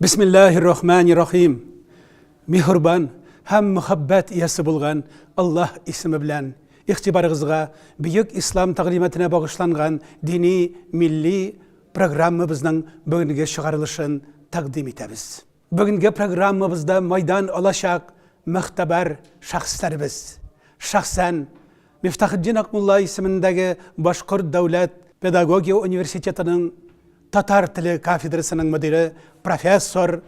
Бисмиллаһир рахманир рахим. Миһербан һәм мөхәббәт иясе булган Аллаһ исеме белән игътибарыгызга бөек ислам тәгълиматына багышланган дини милли программабызның бүгенге чыгарылышын тәкъдим итәбез. Бүгенге программабызда майдан алачак мөхтәбәр шәхесләребез. Шәхсән Мифтахетдин Акмулла исемендәге Башкорт дәүләт педагогия университетының татар теле кафедрасының мөдире профессор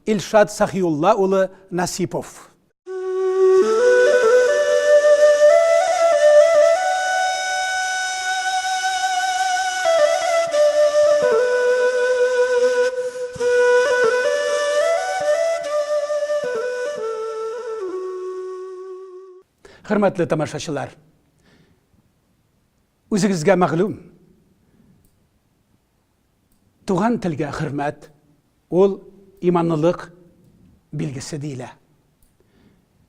Илшат Сахиулла улы Насипов. Хөрмәтле тамашачылар, үзегезгә мәгълүм, туган телгә хөрмәт ул иманлылык билгесе диелә.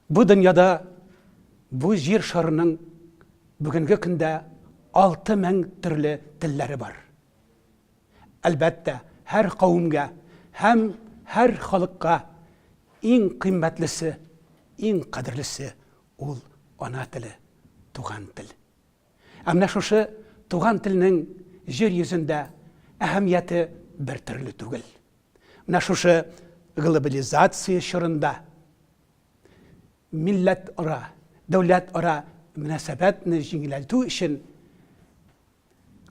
Бу дөньяда бу җир шарының бүгенге көндә 6000 төрле телләре бар. Әлбәттә, һәр кавемгә һәм һәр халыкка иң кыйммәтлесе, иң кадерлесе ул ана теле, туган тел. Ә менә шушы туган телнең җир йөзендә әһәмияте бер төрле түгел. Менә шушы глобализация чорында милләтара, дәүләтара мөнәсәбәтне җиңеләйтү өчен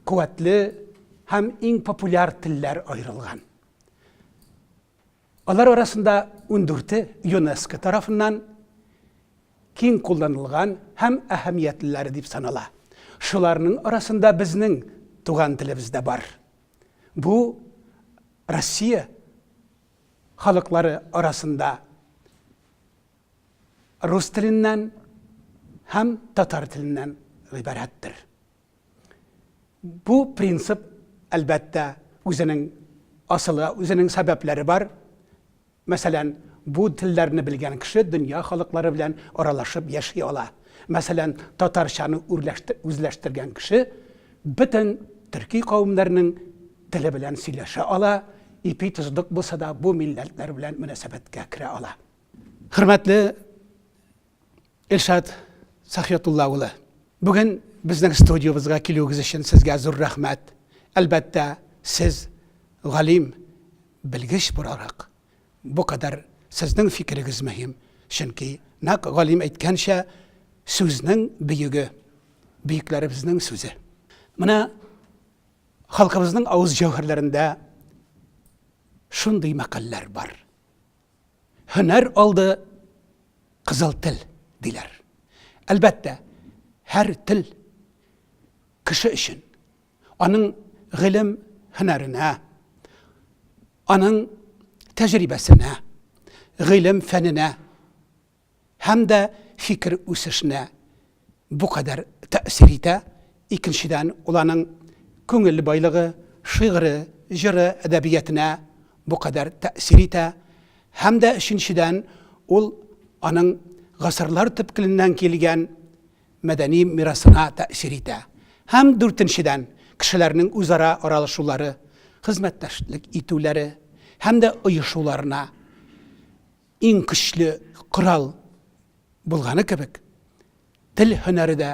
куәтле һәм иң популяр телләр аерылган. Алар арасында ундүрте ЮНЕСКО тарафыннан киң кулланылган һәм әһәмиятлеләре дип санала. Шуларның арасында безнең туган телебез дә бар. Бу Россия халыклары арасында рус теленнән һәм татар теленнән гыйбарәттер. Бу принцип, әлбәттә, үзенең асылы, үзенең сәбәпләре бар. Мәсәлән, бу телләрне белгән кеше дөнья халыклары белән аралашып яши ала. Мәсәлән, татарчаны үзләштергән кеше бөтен төрки кавемнәрнең теле белән сөйләшә ала, ипи-тозлык булса да бу милләтләр белән мөнәсәбәткә керә ала. Хөрмәтле Илшат Сахиятулла улы, бүген безнең студиябызга килүегез өчен сезгә зур рәхмәт. Әлбәттә, сез галим, белгеч буларак, бу кадәр сезнең фикерегез мөһим, чөнки нәкъ галим әйткәнчә, сүзнең бөеге, бөекләребезнең сүзе. Менә халкыбызның авыз җәүһәрләрендә шундый мәкальләр бар. Һөнәр алды кызыл тел, диләр. Әлбәттә, һәр тел кеше өчен аның гыйлем һөнәренә, аның тәҗрибәсенә, гыйлем фәненә һәм дә фикер үсешенә бу кадәр тәэсир итә, икенчедән, ул аның күңел байлыгы, шигыре, җыры, әдәбиятенә бу кадәр тәэсир итә, һәм дә өченчедән, ул аның гасырлар төпкеленнән килгән мәдәни мирасына тәэсир итә, һәм дүртенчедән, кешеләрнең үзара аралашулары, хезмәттәшлек итүләре һәм дә оешуларына иң көчле корал булганы кебек, тел һөнәре дә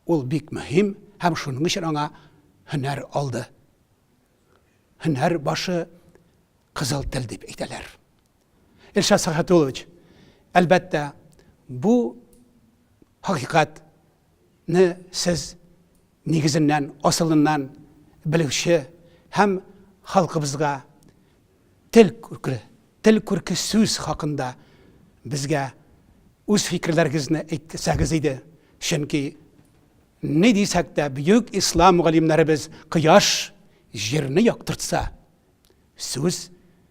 ул бик мөһим һәм шуның өчен аңа һөнәр алды. Һөнәр башы кызыл тел дип әйтәләр. Илшат Сәхәтуллович, әлбәттә, бу хакыйкатьне сез нигезеннән, асылыннан белүче һәм халкыбызга Тел күрке, тел күрке сүз хакында безгә үз фикерләрегезне әйтсәгез иде. Чөнки ни дисәк тә, бөек ислам галимнәребез кояш җирне яктыртса, сүз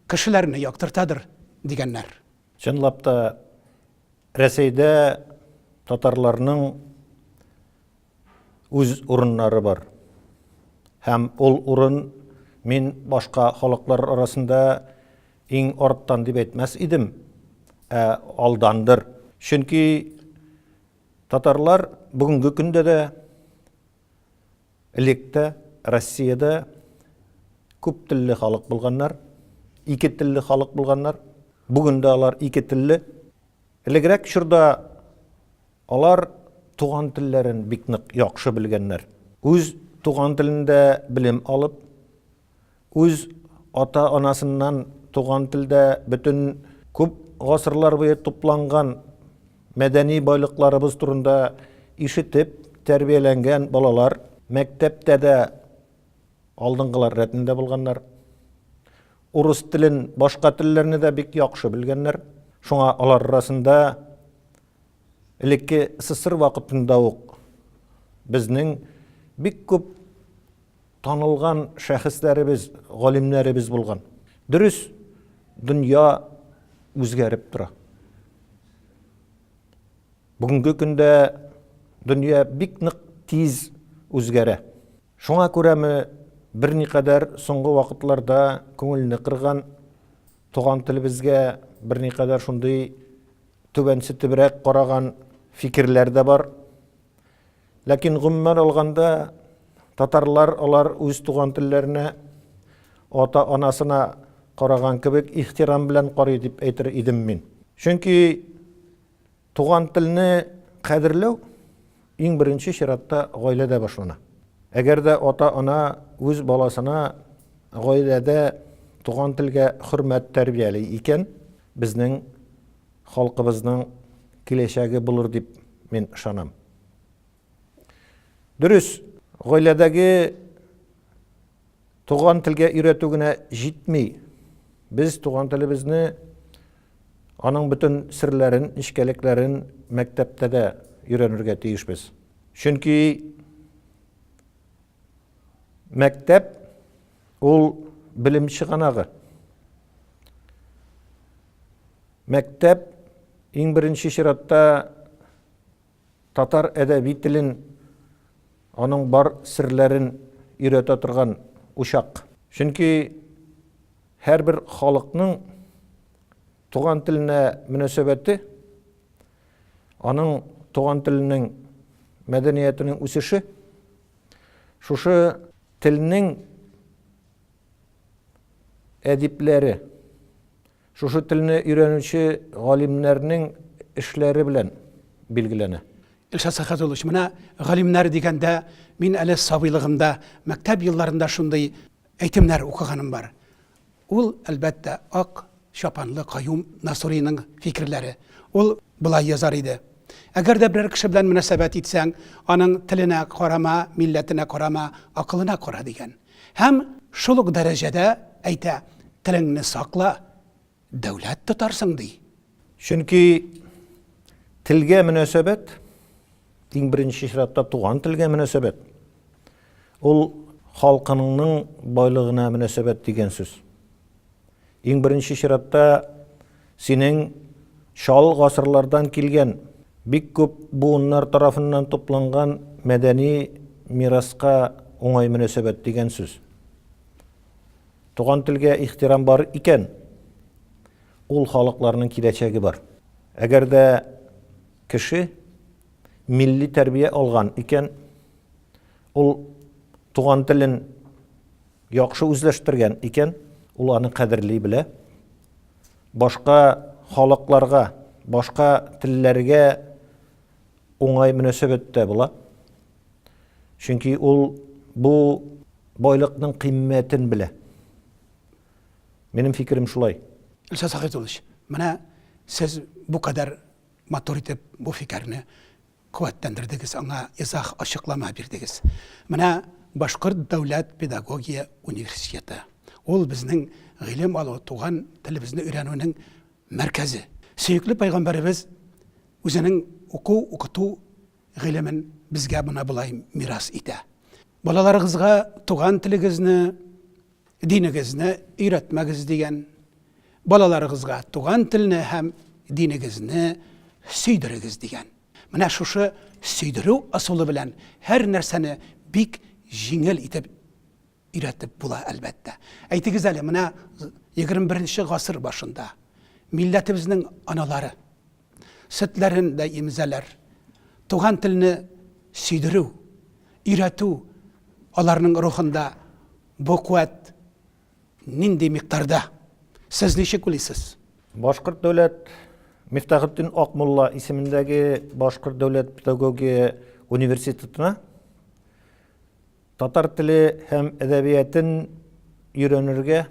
кешеләрне яктыртадыр, дигәннәр. Чынлап та, Рәсәйдә татарларның үз урыннары бар. Һәм ул урын мин башка халыклар арасында иң арттан дип әйтмәс идем, ә алдандыр. Чөнки татарлар бүгенге көндә дә элек тә Россиядә күп телле халык булганнар. Ике телле халык булганнар. Бүген дә алар ике телле. Элегрәк чорда алар туган телләрен бик нык яхшы белгәннәр. Үз туган телендә белем алып, үз ата-анасыннан туган телдә бөтен күп гасырлар буе тупланган мәдәни байлыкларыбыз турында ишетеп тәрбияләнгән балалар мәктәптә дә алдынгылар рәтендә булганнар. Урыс телен, башка телләрне дә бик яхшы белгәннәр. Шуңа алар арасында элекке СССР вакытында ук безнең бик күп танылган шәхесләребез, галимнәребез булган. Дөрес, дөнья үзгәреп тора. Бүгенге көндә дөнья бик нык тиз үзгәрә. Шуңа күрәме, берникадәр соңгы вакытларда күңелне кырган, туган телебезгә берникадәр шундый түбәнсетебрәк караган фикерләр дә бар. Ләкин гомумән алганда, татарлар алар үз туган телләренә, ата-анасына караган кебек ихтирам белән карый дип әйтер идем мин. Чөнки Туган телне кадерләү иң беренче чиратта гаиләдә башлана. Әгәр дә ата-ана үз баласына гаиләдә туган телгә хөрмәт тәрбияли икән, безнең халкыбызның киләчәге булыр дип мин ышанам. Дөрес, гаиләдәге туган телгә өйрәтү генә җитми. Без туган телебезне аның бөтен серләрен, нечкәлекләрен мәктәптә дә өйрәнергә тиешбез. Чөнки мәктәп ул белем чыганагы. Мәктәп иң беренче чиратта Татар әдәби телен, аның бар серләрен өйрәтә торган учак. Чөнки һәрбер халыкның туган теленә мөнәсәбәте, аның туган теленең мәдәниятенең үсеше шушы телнең әдипләре, Шушы телне өйрәнүче галимнәрнең эшләре белән билгеләнә. Илшат Сәхәтуллович, менә галимнәр дигәндә, мин әле сабыйлыгымда, мәктәп елларында шундый әйтемнәр укыганым бар. Ул, әлбәттә, ак чапанлы Каюм Насуриның фикерләре. Ул болай язар иде. Әгәр дә берәр кеше белән мөнәсәбәт итсәң, аның теленә карама, милләтенә карама, акылына кара, дигән. Һәм шул ук дәрәҗәдә әйтә, телеңне сакла, дәүләт тотарсың, ди. Чөнки телгә мөнәсәбәт, иң беренче чиратта туган телгә мөнәсәбәт, ул халкыңның байлыгына мөнәсәбәт дигән сүз. Иң беренче чиратта синең чал гасырлардан килгән, бик күп буыннар тарафыннан тупланган мәдәни мираска уңай мөнәсәбәт дигән сүз. Туган телгә ихтирам бар икән, ул халыкларның киләчәге бар. Әгәр дә кеше милли тәрбия алган икән, ул туган телен яхшы үзләштергән икән, ул аны кадерли белә. Башка халыкларга, башка телләргә уңай мөнәсәбәттә була. Чөнки ул бу байлыкның кыйммәтен белә. Минем фикерем шулай. Илшат Сәгыйтуллович, менә сез бу кадәр матур итеп бу фикерне куәтләндердегез, аңа изах, ачыклама бирдегез. Менә Башкорт дәүләт педагогия университеты. Ул безнең гыйлем алу, туган телебезне өйрәнүнең мәркәзе. Сөекле пәйгамбәребез үзенең уку, укыту гыйлемен безгә менә болай мирас итә. Балаларыгызга туган телегезне, динегезне өйрәтмәгез дигән. Балаларыгызга туган телне һәм динегезне сөйдерегез дигән. Менә шушы сөйдерү ысулы белән һәр нәрсәне бик җиңел итеп өйрәтеп була, әлбәттә. Әйтегез әле, менә 21 гасыр башында милләтебезнең аналары сөтләрен дә имезәләр. Туган телне сөйдерү, өйрәтү аларның рухында бу куәт нинди микъдарда? Сез ничек уйлыйсыз? Башкорт дәүләт Мифтахетдин Акмулла исемендәге Башкорт дәүләт педагогия университетына татар теле һәм әдәбиятын өйрәнергә,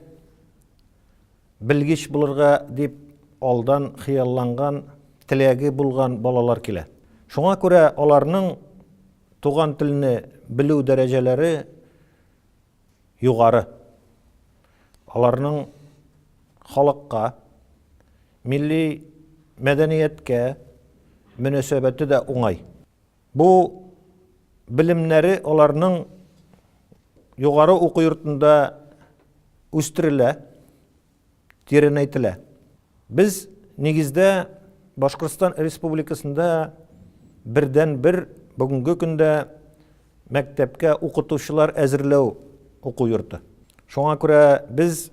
белгеч булырга дип алдан хыялланган, теләге булган балалар килә. Шуңа күрә аларның туган телне белү дәрәҗәләре югары. Аларның халыкка, милли мәдәнияткә мөнәсәбәте дә уңай. Бу белемнәре аларның югары уку йортында үстерелә, тирәнәйтелә. Без нигездә Башкортстан Республикасында бердәнбер бүгенге көндә мәктәпкә укытучылар әзерләү уку йорты. Шуңа күрә без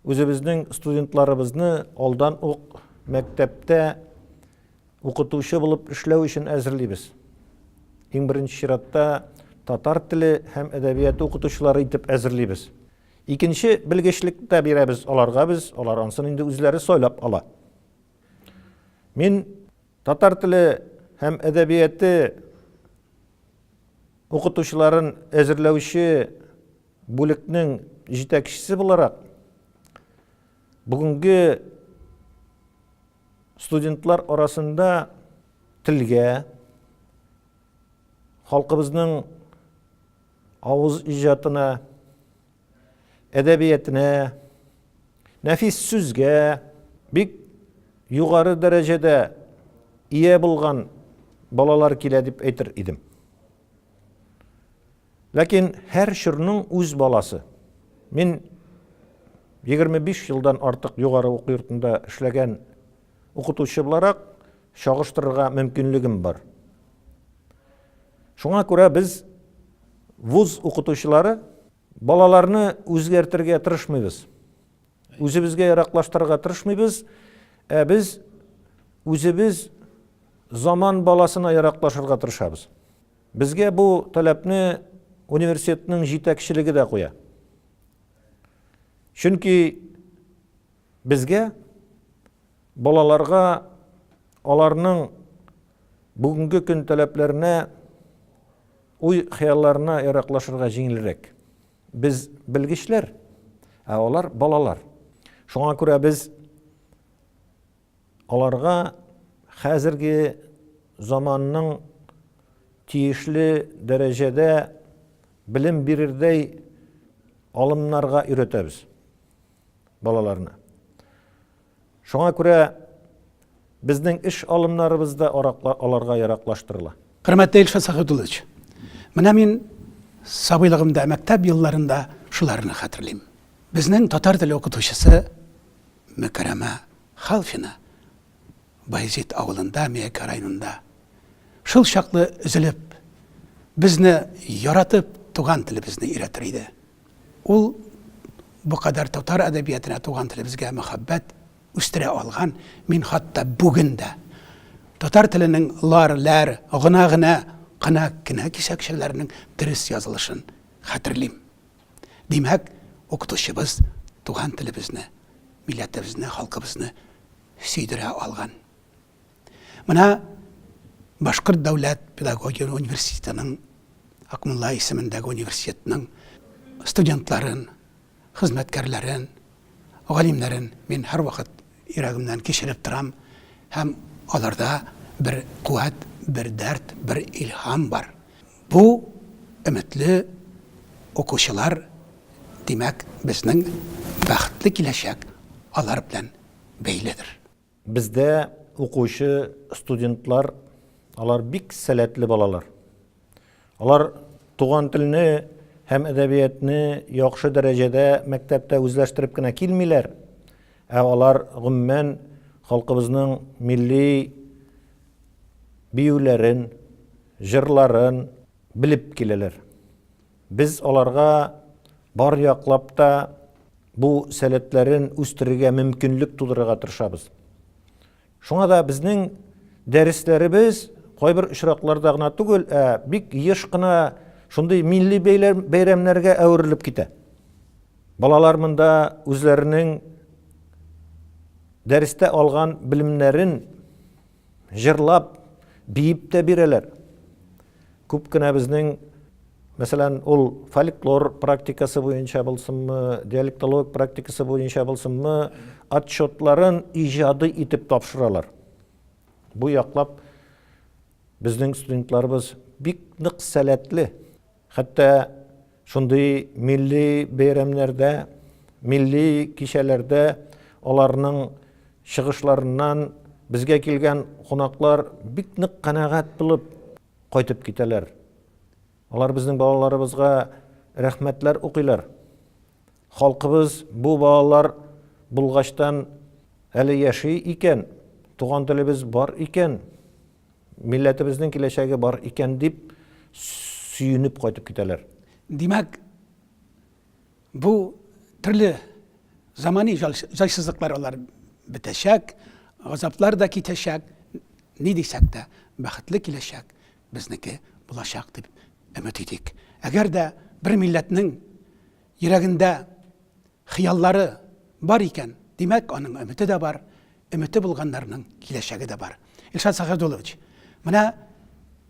үзебезнең студентларыбызны алдан ук мәктәптә укытучы булып эшләү өчен әзерлибез. Иң беренче чиратта татар теле һәм әдәбияты укытучылары итеп әзерлибез. Икенче белгечлек тә бирәбез аларга без, алар ансын инде үзләре сайлап ала. Мин татар теле һәм әдәбияты укытучыларын әзерләүче бүлекнең җитәкчесе буларак, бүгенге студентлар арасында телгә, халкыбызның авыз иҗатына, әдәбиятына, нәфис сүзгә бик югары дәрәҗәдә ия булган балалар килә дип әйтер идем. Ләкин һәр чорның үз баласы. Мин 25 елдан артык югары уку йортында эшләгән укытучы буларак чагыштырырга мөмкинлегем бар. Шуңа күрә без вуз укытучылары балаларны үзгәртергә тырышмыйбыз. Үзебезгә яраклаштырырга тырышмыйбыз, ә без үзебез заман баласына яраклашырга тырышабыз. Безгә бу таләпне университетның җитәкчелеге дә куя. Чөнки безгә балаларга аларның бүгенге көн таләпләренә, уй-хыялларына яраклашырга җиңелрәк. Без белгечләр, ә алар балалар. Шуңа күрә без аларга хәзерге заманның тиешле дәрәҗәдә белем бирердәй алымнарга өйрәтәбез балаларны. Шуңа күрә безнең эш алымнарыбыз да аларга яраклаштырыла. Хөрмәтле Илшат Сәхибуллович, менә мин сабыйлыгымда, мәктәп елларында шуларны хәтерлим. Безнең татар теле укытучысы Мөкәрәмә Халфина Баязит авылында, Миякә районында шул чаклы өзелеп, безне яратып, туган телебезне өйрәтер иде. Ул бу кадәр татар әдәбиятына, туган телебезгә мәхәббәт үстерә алган, мин хатта бүген дә татар теленең лар, ләр, гына, генә, кына, кенә кисәкчәләренең дөрес язылышын хәтерлим. Димәк, укытучыбыз туган телебезне, милләтебезне, халкыбызны сөйдерә алган. Менә Башкорт дәүләт педагогия университетының Акмулла исемендәге университетның студентларын, хезмәткәрләрен, галимнәрен мин һәрвакыт йөрәгемнән кичереп торам һәм аларда бер куәт, бер дәрт, бер илһам бар. Бу өметле укучылар, димәк, безнең бәхетле киләчәк алар белән бәйледер. Бездә укучы студентлар, алар бик сәләтле балалар. Алар туган телне һәм әдәбиятны яхшы дәрәҗәдә мәктәптә үзләштереп кенә килмиләр, ә алар гомумән халкыбызның милли биюләрен, җырларын белеп киләләр. Без аларга бар яклап та бу сәләтләрен үстерергә мөмкинлек тудырырга тырышабыз. Шуңа да безнең дәресләребез кайбер очракларда гына түгел, ә бик еш кына шундый милли бәйрәмнәргә әверелеп китә. Балалар монда үзләренең Дәрестә алган белемнәрен җырлап, биеп тә бирәләр. Күп кенә безнең, мәсәлән, ул фольклор практикасы буенча булсынмы, диалектологик практикасы буенча булсынмы, отчетларын иҗади итеп тапшыралар. Бу яклап безнең студентларыбыз бик нык сәләтле. Хәтта шундый милли бәйрәмнәрдә, милли кичәләрдә аларның чыгышларыннан безгә килгән кунаклар бик нык канәгать булып кайтып китәләр. Алар безнең балаларыбызга рәхмәтләр укыйлар. Халкыбыз бу балалар булгачтан әле яши икән, туган телебез бар икән, милләтебезнең киләчәге бар икән дип сөенеп кайтып китәләр. Димәк, бу төрле замани җайсызлыклар алар бетәчәк, газаплар да китәчәк, ни дисәк тә, бәхетле киләчәк безнеке булачак дип өмет итик. Әгәр дә бер милләтнең йөрәгендә Хыяллары бар икән, димәк, аның өмете дә бар, өмете булганнарның киләчәге дә бар. Илшат Сәхәдуллович, менә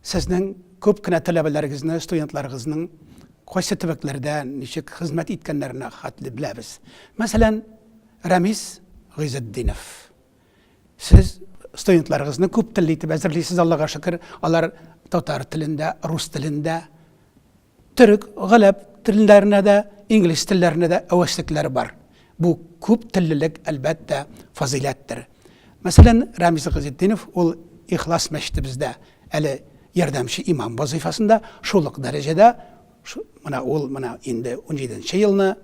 сезнең күп кенә таләбәләрегезне, студентларыгызның кайсы төбәкләрдә ничек хезмәт иткәннәренә хәтле беләбез. Мәсәлән, Рәмис Гыйзетдинов. Сез студентларыгызны күп телле итеп әзерлисез, Аллага шөкер, алар татар телендә, рус телендә, Төрек, гарәп телләренә дә, инглиз телләренә дә әвәслекләре бар. Бу күп теллелек, әлбәттә, фазыйләттер. Мәсәлән, Рәмиз Гыйзетдинов ул Ихлас мәчетебездә әле ярдәмче имам вазыйфасында, шул ук дәрәҗәдә, менә ул менә инде унҗиденче елны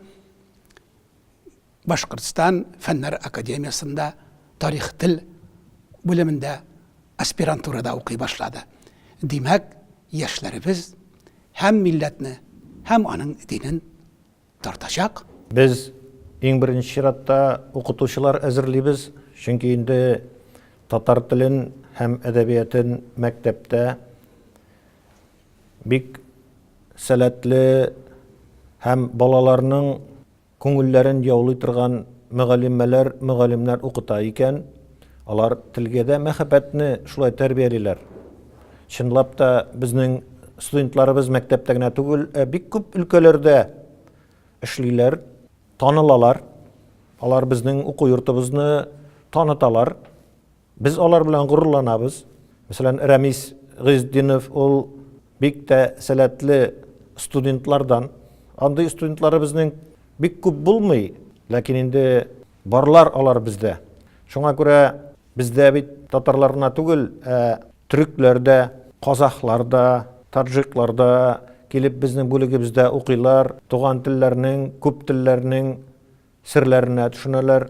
Башкортстан Фәннәр академиясендә тарих-тел бүлемендә аспирантурада укый башлады. Димәк, яшьләребез һәм милләтне, һәм аның динен тартачак. Без иң беренче чиратта укытучылар әзерлибез, чөнки инде татар телен һәм әдәбиятын мәктәптә бик сәләтле һәм балаларның Күңелләрен яулый торган мөгаллимәләр, мөгаллимнәр укыта икән, алар телгә дә мәхәббәтне шулай тәрбиялиләр. Чынлап та, безнең студентларыбыз мәктәптә генә түгел, ә бик күп өлкәләрдә эшлиләр, танылалар. Алар безнең уку йортыбызны таныталар. Без алар белән горурланабыз. Мәсәлән, Рәмис Гыйздинов ул бик тә сәләтле студентлардан. Андый студентларыбызның бик күп булмый, ләкин инде барлар алар бездә. Шуңа күрә бездә бит татарлар гына түгел, ә төрекләр дә, казахлар да, таджиклар да килеп безнең бүлегебездә укыйлар, туган телләрнең, күп телләрнең серләренә төшенәләр.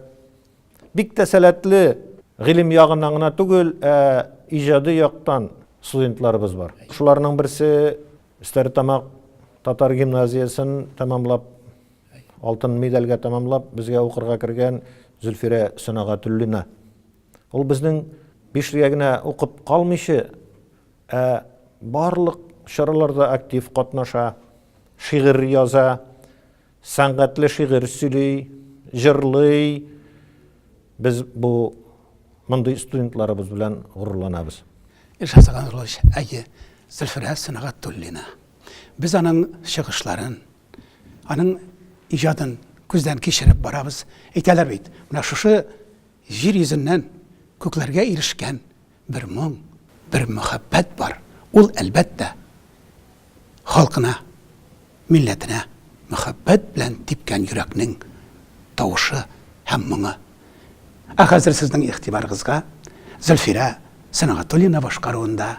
Бик тә сәләтле, гыйлем ягыннан гына түгел, ә иҗади яктан студентларыбыз бар. Шуларның берсе Стәрлетамак татар гимназиясен тәмамлап, алтын медальгә тәмамлап, безгә укырга кергән Зөлфирә Сөнәгатуллина. Ул безнең бишлегә генә укып калмыйча, ә барлык чараларда актив катнаша, шигырь яза, Сәнгатьле шигырь сөйли, җырлый. Без бу мондый студентларыбыз белән горурланабыз. Илшат Сагандулович, әйе, Зөлфирә Сөнәгатуллина. Без аның чыгышларын, аның иҗатын күздән кичереп барабыз. Әйтәләр бит, менә шушы җир йөзеннән күкләргә ирешкән бер моң, бер мөхәббәт бар. Ул, әлбәттә, халкына, милләтенә мөхәббәт белән типкән йөрәкнең тавышы һәм моңы. Ә хәзер сезнең игътибарыгызга Зөлфирә Сөнәгатуллина башкаруында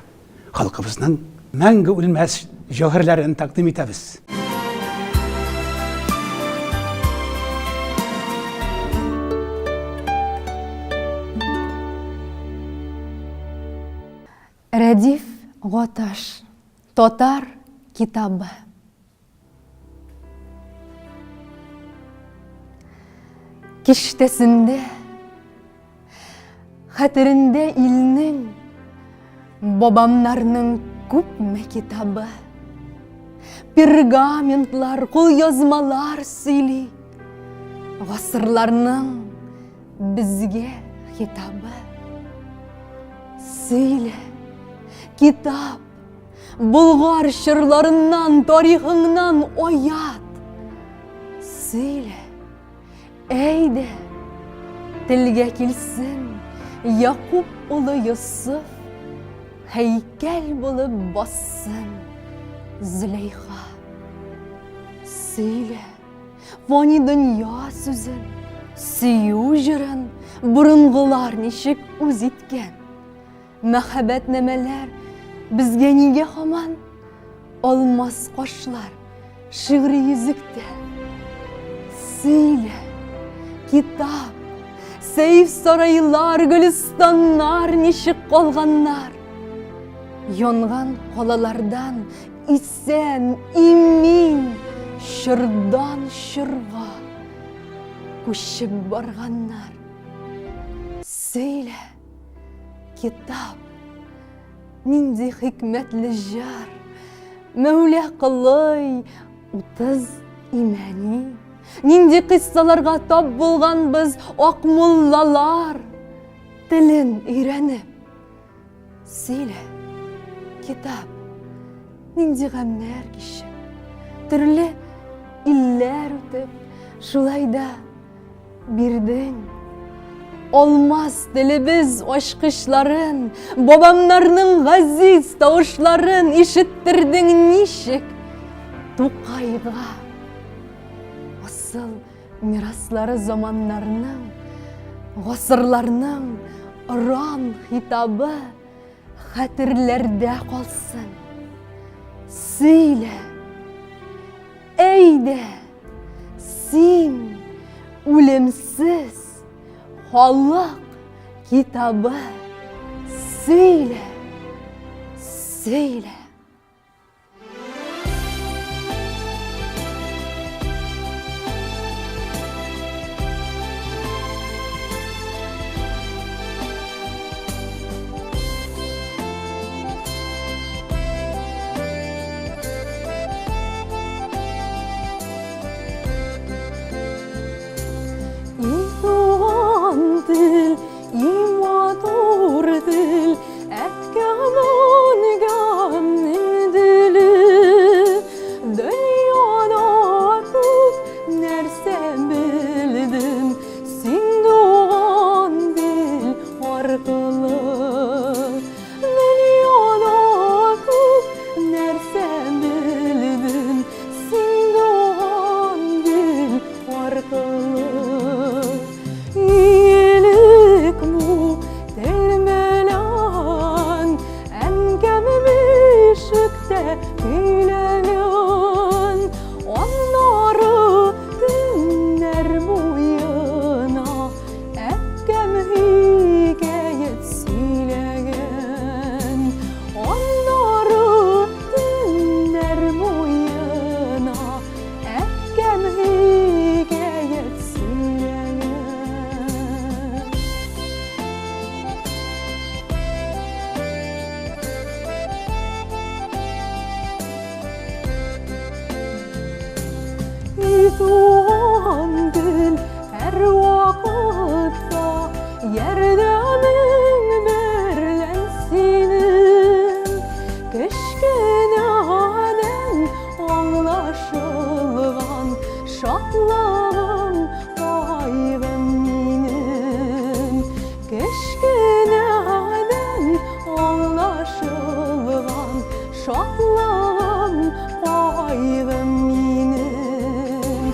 халкыбызның мәңге үлмәс җәүһәрләрен тәкъдим итәбез. Рәдиф Гаташ. Татар китабы. Киштәсендә, хәтерендә илнең, бабамнарның күпме китабы. Пергаментлар, кулъязмалар сөйли. Гасырларның безгә. китабы. Сөйлә, китап, Болгар чорларыннан, тарихыңнан оят. Сөйлә, әйдә, телгә килсен Якуб улы Йосыф, һәйкәл булып бассын Зөләйха. Сөйлә, фани дөнья сүзен, сөю җырын борынгылар ничек үз иткән. Мәхәббәтнамәләр безгә нигә һаман алмас кашлар, шигъри йөзектә? Сөйлә, китап, сәйф сарайлар, гөлстаннар ничек калганнар? Янган калалардан исән, имин, чордан чорга күчеп барганнар. Сөйлә, Китап, нинди хикмәтле җыр! Мәүлә Колый, 30 Имәни. Нинди кыйссаларга тап булганбыз акмуллалар телен өйрәнеп. Сөйлә, китап, нинди гамьнәр кичеп, төрле илләр үтеп, шулай да Бирдең. Алмаз телебез ачкычларын, бабамнарның газиз тавышларын ишеттердең ничек Тукайга. Асыл мираслары заманнарның, гасырларның оран хитабы хәтерләрдә калсын. Сөйлә, Әйдә, син үлемсез халык китабы сөйлә, сөйлә. Дөньяда күп нәрсә белдем, син туган тел аркылы. Игелек бу тел белән әнкәм бишектә көйләгән. Аннары төннәр буена Әткәм хикәят сөйләгән, аннары төннәр буена әткәм хикәят сөйләгән. И туган тел Һәрвакытта ярдәмең берлән синең Кечкенәдән аңлашылган шатлыгым, кайгым минем. Кечкенәдән аңлашылган шатлыгым, кайгым минем.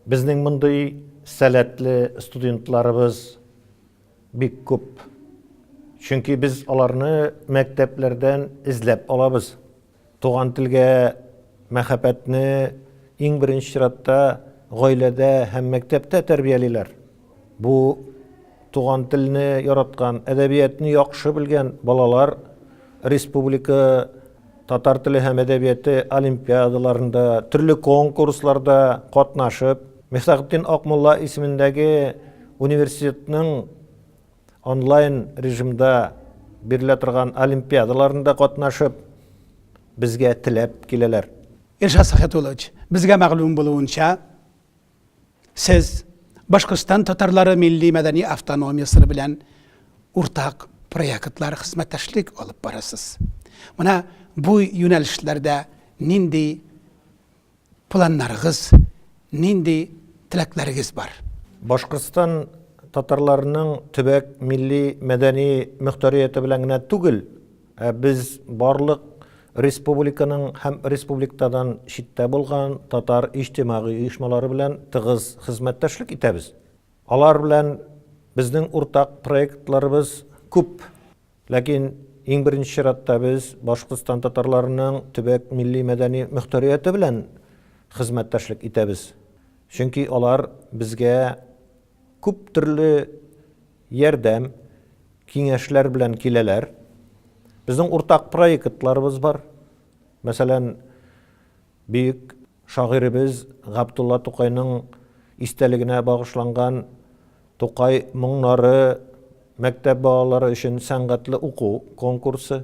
Безнең мондый сәләтле студентларыбыз бик күп. Чөнки без аларны мәктәпләрдән эзләп алабыз. Туган телгә мәхәббәтне иң беренче чиратта гаиләдә һәм мәктәптә тәрбиялиләр. Бу туган телне яраткан, әдәбиятны яхшы белгән балалар республика татар теле һәм әдәбияты олимпиадаларында, төрле конкурсларда катнашып, Мифтахетдин Акмулла исемендәге университетның онлайн режимда бирелә торган олимпиадаларында катнашып, безгә теләп киләләр. Илшат Сәхәтуллович, безгә мәгълүм булуынча, Сез Башкортстан татарлары милли-мәдәни автономиясе белән уртак проектлар, хезмәттәшлек алып барасыз. Менә бу юнәлешләрдә нинди планнарыгыз, нинди теләкләрегез бар? Башкортстан татарларының төбәк милли-мәдәни мөхтәрияте белән генә түгел, Ә без барлык республиканың һәм республиктадан читтә булган татар иҗтимагый оешмалары белән тыгыз хезмәттәшлек итәбез. Алар белән безнең уртак проектларыбыз күп. Ләкин иң беренче чиратта без Башкортстан татарларының төбәк милли-мәдәни мөхтәрияте белән хезмәттәшлек итәбез. Чөнки алар безгә күп төрле ярдәм, киңәшләр белән киләләр. Безнең уртак проектларыбыз бар. Мәсәлән, бөек шагыйребез Габдулла Тукайның истәлегенә багышланган Тукай моңнары мәктәп балалары өчен сәнгатьле уку конкурсы.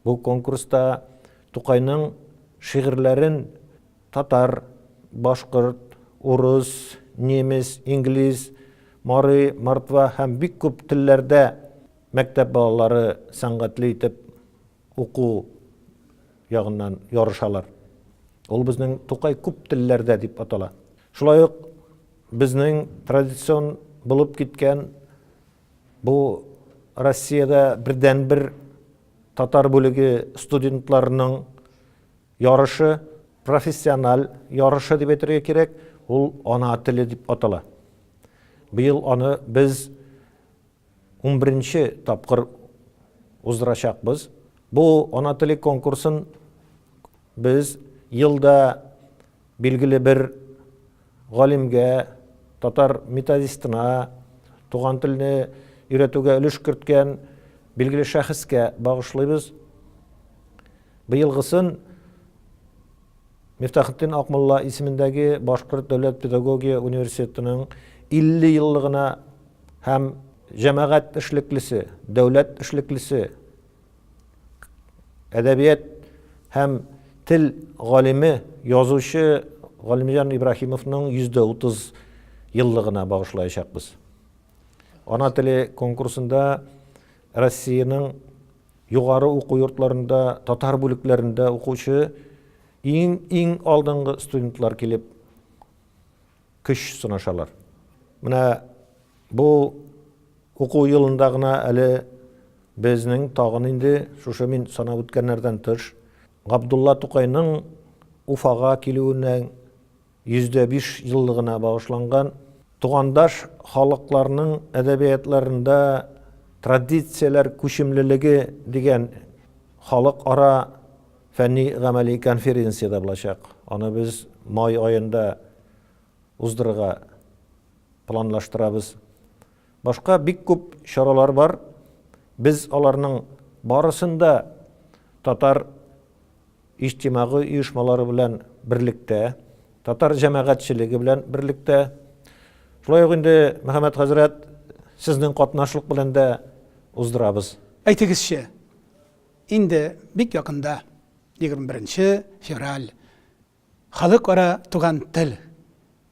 Бу конкурста Тукайның шигырьләрен Татар, башкорт, урыс, немец, инглиз, мари, мордва һәм бик күп телләрдә мәктәп балалары сәнгатьле итеп уку ягыннан ярышалар. Ул безнең Тукай күп телләрдә дип атала. Шулай ук безнең традицион булып киткән бу Россиядә бердәнбер татар бүлеге студентларының Ярышы, профессиональ ярышы дип әйтергә кирәк, ул ана теле дип атала. Быел аны без унберенче тапкыр уздырачакбыз. Бу ана теле конкурсын без елда билгеле бер галимгә, татар методистына, туган телне өйрәтүгә өлеш керткән билгеле шәхескә багышлыйбыз. Быелгысын Мифтахетдин Акмулла исемендәге Башкорт дәүләт педагогия университетының 50 еллыгына һәм җәмәгать эшлеклесе, дәүләт эшлеклесе, әдәбият һәм тел галиме, язучы Галимҗан Ибраһимовның 130 еллыгына багышлаячакбыз. Ана теле конкурсында Россиянең югары уку йортларында, татар бүлекләрендә укучы иң-иң алдынгы студентлар килеп көч сынашалар. Менә бу уку елында гына әле безнең тагын инде шушы мин санап үткәннәрдән тыш Габдулла Тукайның Уфага килүенә 105 еллыгына багышланган Тугандаш халыкларның әдәбиятларында традицияләр күчемлелеге дигән халыкара фәнни-гамәли конференция дә булачак. Аны без май аенда уздырырга планлаштырабыз. Башка бик күп чаралар бар. Без аларның барысын да татар иҗтимагый оешмалары белән берлектә, татар җәмәгатьчелеге белән берлектә, шулай ук инде, Мөхәммәт хәзрәт, сезнең катнашлык белән дә уздырабыз. Әйтегезче, инде бик якында, 21 нче февраль, Халыкара туган тел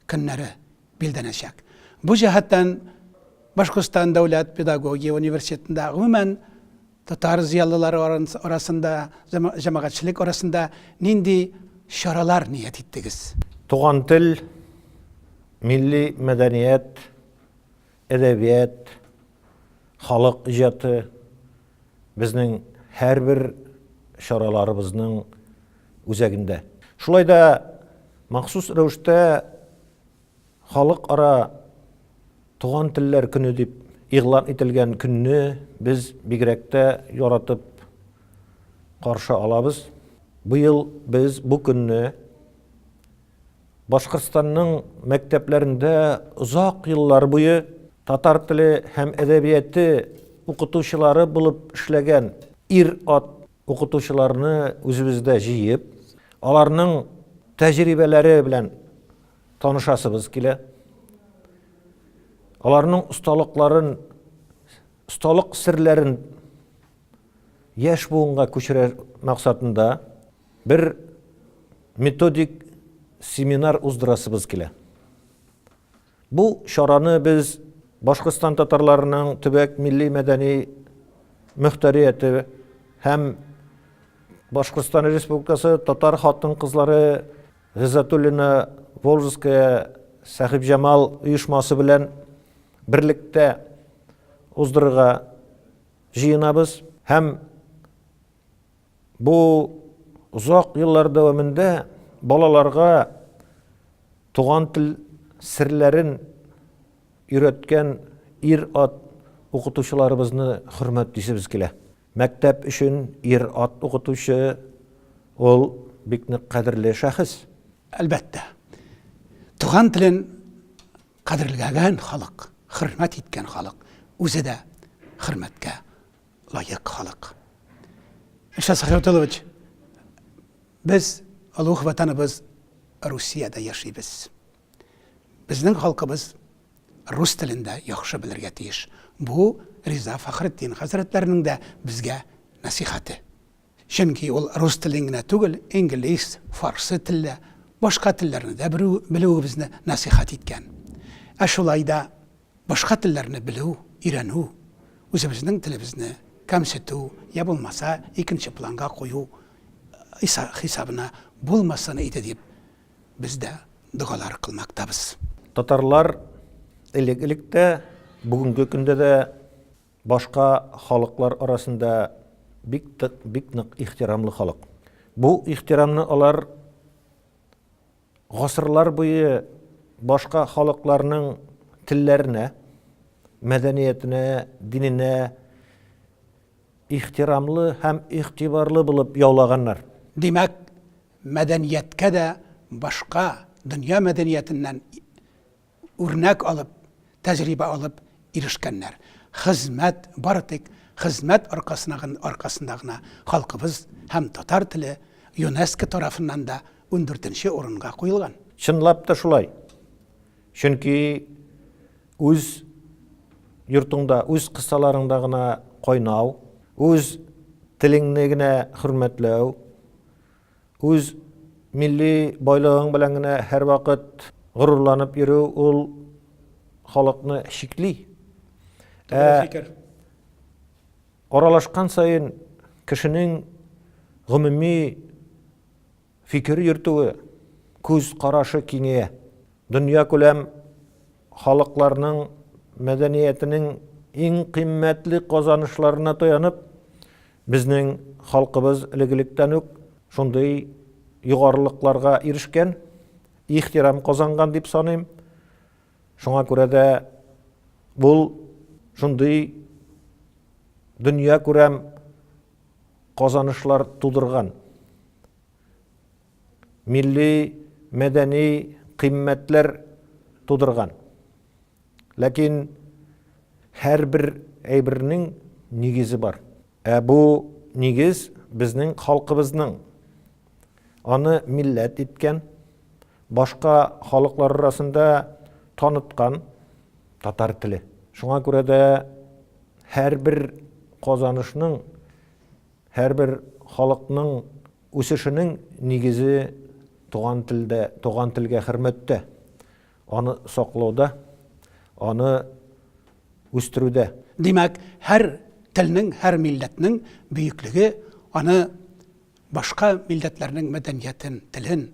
көннәре билдәнәчәк. Бу җәһәттән Башкортстан дәүләт педагогия университетында, гомумән, татар зыялылары арасында, җәмәгатьчелек арасында нинди чаралар ният иттегез? Туган тел, милли мәдәният, әдәбият, халык иҗаты безнең һәрбер чараларыбызның үзәгендә. Шулай да махсус рәвештә Халыкара туган телләр көне дип игълан ителгән көнне без бигрәк тә яратып каршы алабыз. Быел без бу көнне Башкортстанның мәктәпләрендә озак еллар буе татар теле һәм әдәбияте укытучылары булып эшләгән ир-ат укытучыларны үзебездә җыеп, аларның тәҗрибәләре белән танышасыбыз килә. Аларның осталыкларын, осталык серләрен яшь буынга күчерә максатында бер методик семинар уздырасыбыз килә. Бу чараны без Башкортстан татарларының төбәк милли мәдәни мөхтәрияте һәм Башкортстан Республикасы татар хатын-кызлары Гыйззәтуллина Волжская Сәхибҗамал оешмасы белән берлектә уздырырга җыенабыз һәм бу озак еллар дәвамында балаларга туган тел серләрен өйрәткән ир-ат укытучыларыбызны хөрмәтлисебез килә. Мәктәп өчен ир-ат укытучы ул бик нык кадерле шәхес. Әлбәттә. Туган телен кадерләгән халык, хөрмәт иткән халык үзе дә хөрмәткә лаек халык. Илшат Сәхибатуллович, без олуг ватаныбыз Русиядә яшибез. Безнең халкыбыз рус телен дә яхшы белергә тиеш. Бу Риза Фәхретдин хәзрәтләренең дә безгә нәсыйхәте. Чөнки ул рус телен генә түгел, инглиз, фарсы теллә, башка телләрне дә белүебезне нәсыйхәт иткән. Ә шулай да башка телләрне белү, өйрәнү, үзебезнең телебезне кәмсетү, я булмаса икенче планга кую хисабына булмасын иде дип без дә догалар кылмактабыз. Татарлар элек-элек тә, бүгенге көндә дә башка халыклар арасында бик тык, бик нык ихтирамлы халык. Бу ихтирамны алар гасырлар буе башка халыкларның телләренә, мәдәниятенә, диненә ихтирамлы һәм игътибарлы булып яулаганнар. Димәк, мәдәнияткә дә башка дөнья мәдәниятеннән үрнәк алып, тәҗрибә алып ирешкәннәр. Хезмәт, бары тик хезмәт аркасына аркасында гына халкыбыз һәм татар теле ЮНЕСКО тарафыннан да ундүртенче урынга куелган. Чынлап та шулай. Чөнки үз йортыңда, үз кысаларыңда гына кайнау, үз телеңне генә хөрмәтләү, үз милли байлыгың белән генә һәрвакыт горурланып йөрү ул халыкны чикли. Ә фикер. Аралашкан саен кешенең гомуми Фикер йөртүе, күз карашы киңәя. Дөньякүләм халыкларның мәдәниятенең иң кыйммәтле казанышларына таянып, безнең халкыбыз элек-электән үк шундый югарылыкларга ирешкән, ихтирам казанган дип саныйм. Шуңа күрә дә ул шундый дөньякүләм казанышлар тудырган. Милли, мәдәни кыйммәтләр тудырган. Ләкин һәрбер әйбернең нигезе бар. Ә бу нигез безнең халкыбызның аны милләт иткән, башка халыклар арасында таныткан татар теле. Шуңа күрә дә һәрбер казанышның, һәрбер халыкның үсешенең нигезе туган телдә, туган телгә хөрмәттә, аны саклауда, аны үстерүдә. Димәк, һәр телнең, һәр милләтнең бөеклеге аны башка милләтләрнең мәдәниятен, телен,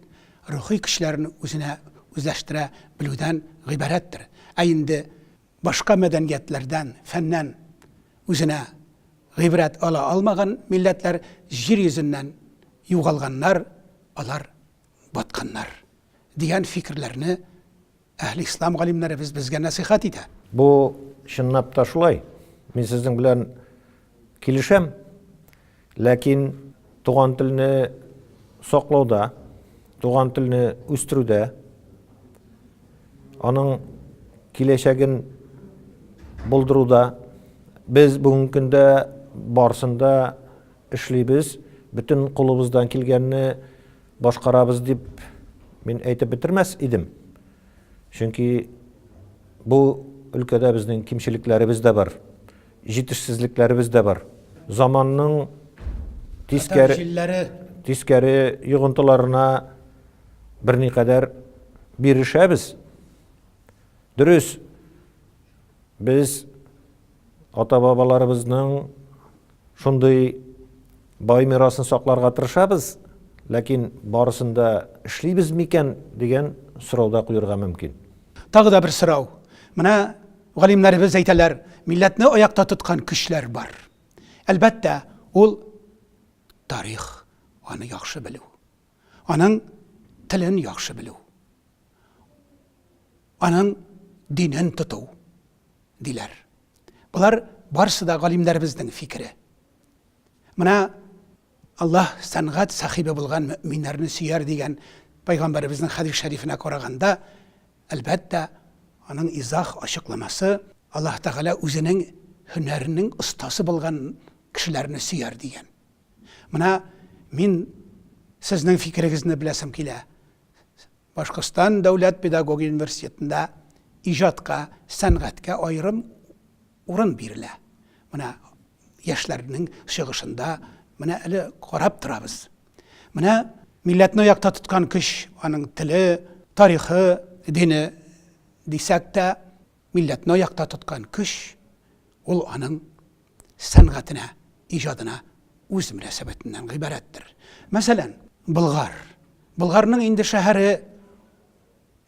рухи көчләрен үзенә үзләштерә белүдән гыйбарәттер. Ә инде башка мәдәниятләрдән, фәннән үзенә гыйбрәт ала алмаган милләтләр җир йөзеннән югалганнар, алар батканнар, дигән фикерләрне. Әһле ислам галимнәребез безгә нәсыйхәт итә. Бу чынлап та шулай. Мин сезнең белән килешәм. Ләкин туган телне саклауда, туган телне үстерүдә, аның киләчәген булдыруда без бүгенге көндә барысын да эшлибез, бөтен кулыбыздан килгәнне башкарабыз дип мин әйтеп бетермәс идем. Чөнки бу өлкәдә безнең кимчелекләребез дә бар, җитешсезлекләребез дә бар. Заманның тискәре тискәре йогынтыларына берникадәр бирешәбез. Дөрес, без ата-бабаларыбызның шундый бай мирасын сакларга тырышабыз, ләкин барысын да эшлибез микән дигән сорау да куерга мөмкин. Тагы да бер сорау. Менә галимнәребез әйтәләр, милләтне аякта тоткан көчләр бар. Әлбәттә, ул тарих, аны яхшы белү. Аның телен яхшы белү. Аның динен тоту, диләр. Болар барысы да галимнәребезнең фикере. Менә Аллаһ сәнгать сахибе булган мөэминнәрне сөяр дигән пәйгамбәребезнең хәдис шәрифенә караганда, әлбәттә, аның изах ачыкламасы Аллаһ Тәгалә үзенең һөнәренең остасы булган кешеләрне сөяр дигән. Менә мин сезнең фикерегезне беләсем килә. Башкортстан дәүләт педагогия университетында иҗатка, сәнгатькә аерым урын бирелә. Менә яшьләрнең чыгышында менә әле карап торабыз. Менә милләтне аякта тоткан көч, аның теле, тарихы, дине дисәк тә, милләтне аякта тоткан көч, ул аның сәнгатенә, иҗадына үз мөнәсәбәтеннән гыйбарәттер. Мәсәлән, Болгар. Болгарның инде шәһәре,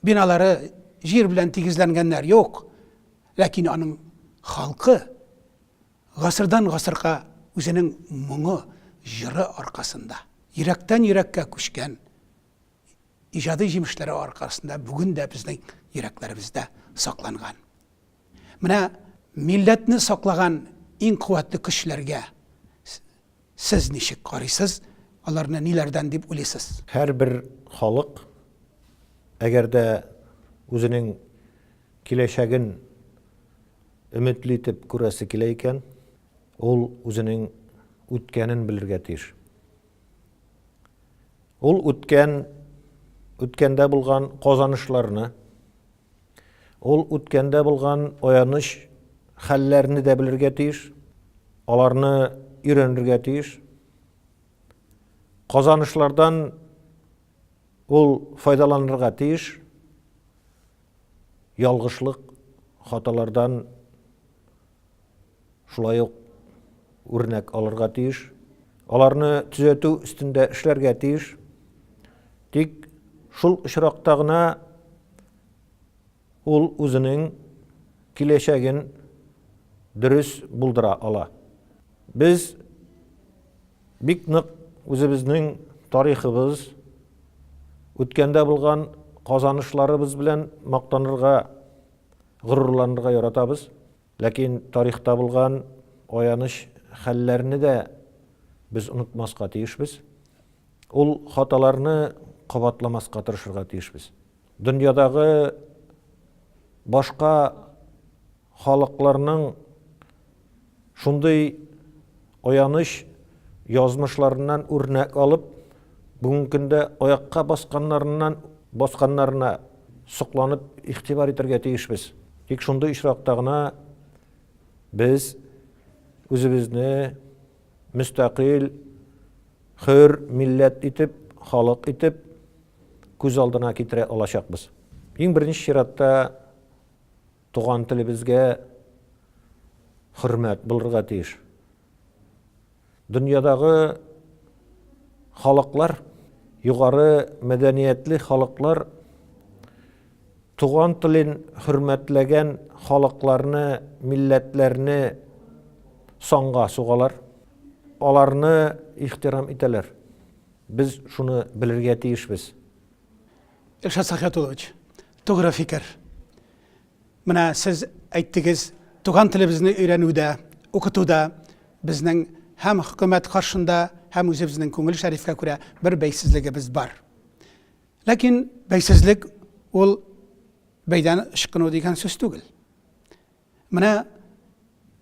биналары җир белән тигезләнгәннәр юк, ләкин аның халкы гасырдан гасырга үзенең моңы, җыры аркасында, йөрәктән йөрәккә күчкән иҗади җимешләре аркасында бүген дә безнең йөрәкләребездә сакланган. Менә милләтне саклаган иң куәтле көчләргә сез ничек карыйсыз, аларны ниләрдән дип уйлыйсыз? Һәрбер халык, әгәр дә үзенең киләчәген өметле итеп күрәсе килә икән, ул үзенең үткәнен белергә тиеш. Ул үткән, үткәндә булган казанышларны, Ул үткәндә булган аяныч хәлләрне дә белергә тиеш, аларны өйрәнергә тиеш. Казанышлардан ул файдаланырга тиеш. Ялгышлык, хаталардан шулай ук үрнәк алырга тиеш. Аларны төзәтү өстендә эшләргә тиеш. Тик шул очракта гына ул үзенең киләчәген дөрес булдыра ала. Без бик нык үзебезнең тарихыбыз, үткәндә булган казанышларыбыз белән мактанырга, горурланырга яратабыз. Ләкин тарихта булган аяныч хәлләрне дә без онытмаска тиешбез. Ул хаталарны кабатламаска тырышырга тиешбез. Дөньядагы башка халыкларның шундый аяныч язмышларыннан үрнәк алып, бүгенге көндә аякка басканнарыннан басканнарына сокланып игътибар итәргә тиешбез. Тик шундый очракта гына без үзебезне мөстәкыйль, хөр милләт итеп, халык итеп күз алдына китерә алачакбыз. Иң беренче чиратта туган телебезгә хөрмәт булырга тиеш. Дөньядагы халыклар, югары мәдәниятле халыклар туган телен хөрмәтләгән халыкларны, милләтләрне санга сугалар, аларны ихтирам итәләр. Без шуны белергә тиешбез. Илшат Сахиятуллович, Тугры фикер. Менә сез әйттегез, туган телебезне өйрәнүдә, укытуда безнең һәм хөкүмәт каршында, һәм үзебезнең күңел шәрифкә күрә бер бәйсезлегебез бар. Ләкин бәйсезлек ул бәйдән ычкыну дигән сүз түгел. Менә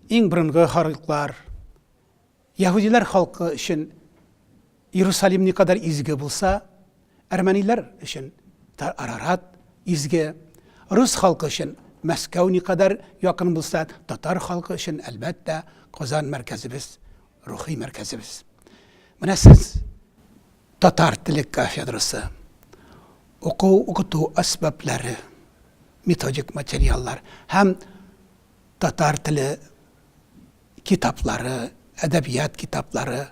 иң борынгы халыклар, яһүдиләр халкы өчен Иерусалим никадәр изге булса, әрмәниләр өчен Арарат изге, рус халкы өчен Мәскәү никадәр якын булса, татар халкы өчен, әлбәттә, Казан мәркәзебез, рухи мәркәзебез. Менә сез татар теле кафедрасы, уку-укыту әсбаплары, методик материаллар һәм татар теле китаплары, әдәбият китаплары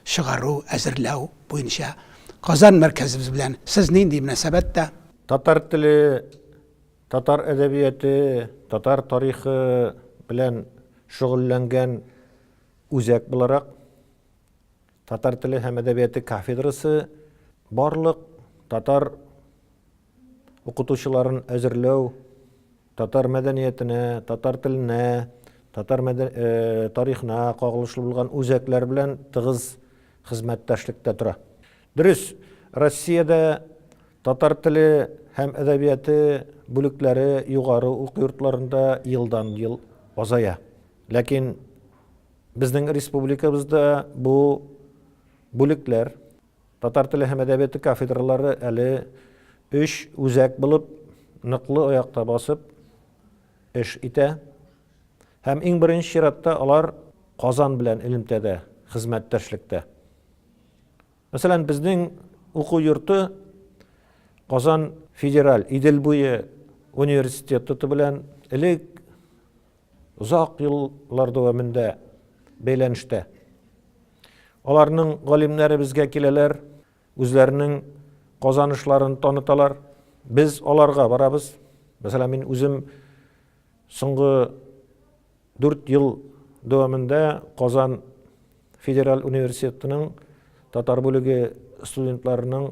чыгару, әзерләү буенча Казан мәркәзебез белән сез нинди мөнәсәбәттә? Татар теле, татар әдәбияты, татар тарихы белән шөгыльләнгән үзәк буларак, татар теле һәм әдәбияты кафедрасы барлык татар укытучыларын әзерләү, татар мәдәниятенә, татар теленә, татар э, тарихына кагылышлы булган үзәкләр белән тыгыз хезмәттәшлектә тора. Дөрес, Россиядә татар теле һәм әдәбияты бүлекләре югары уку йортларында елдан-ел азая. Ләкин безнең республикабызда бу бүлекләр Татар теле һәм әдәбияты кафедралары әле өч үзәк булып, ныклы аякта басып эш итә. Һәм иң беренче чиратта алар Казан белән элемтәдә, хезмәттәшлектә. Мәсәлән, безнең уку йорты Казан федераль Идел буе университеты белән элек озак еллар дәвамында бәйләнештә. Аларның галимнәре безгә киләләр, үзләренең казанышларын таныталар. Без аларга барабыз. Мәсәлән, мин үзем соңгы 4 ел дәвамында Казан федераль университетының татар бүлеге студентларының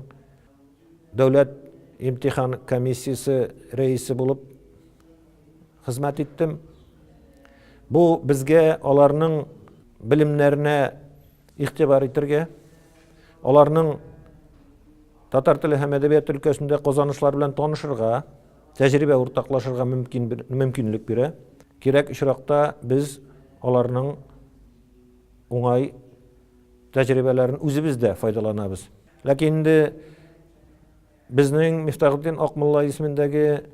дәүләт имтихан комиссиясе рәисе булып хезмәт иттем. Бу безгә аларның белемнәренә игътибар итергә, аларның татар теле һәм әдәбият өлкәсендә казанышлар белән танышырга, тәҗрибә уртаклашырга мөмкин мөмкинлек бирә. Кирәк очракта без аларның уңай тәҗрибәләрен үзебез дә файдаланабыз. Ләкин инде безнең Мифтахетдин Акмулла исемендәге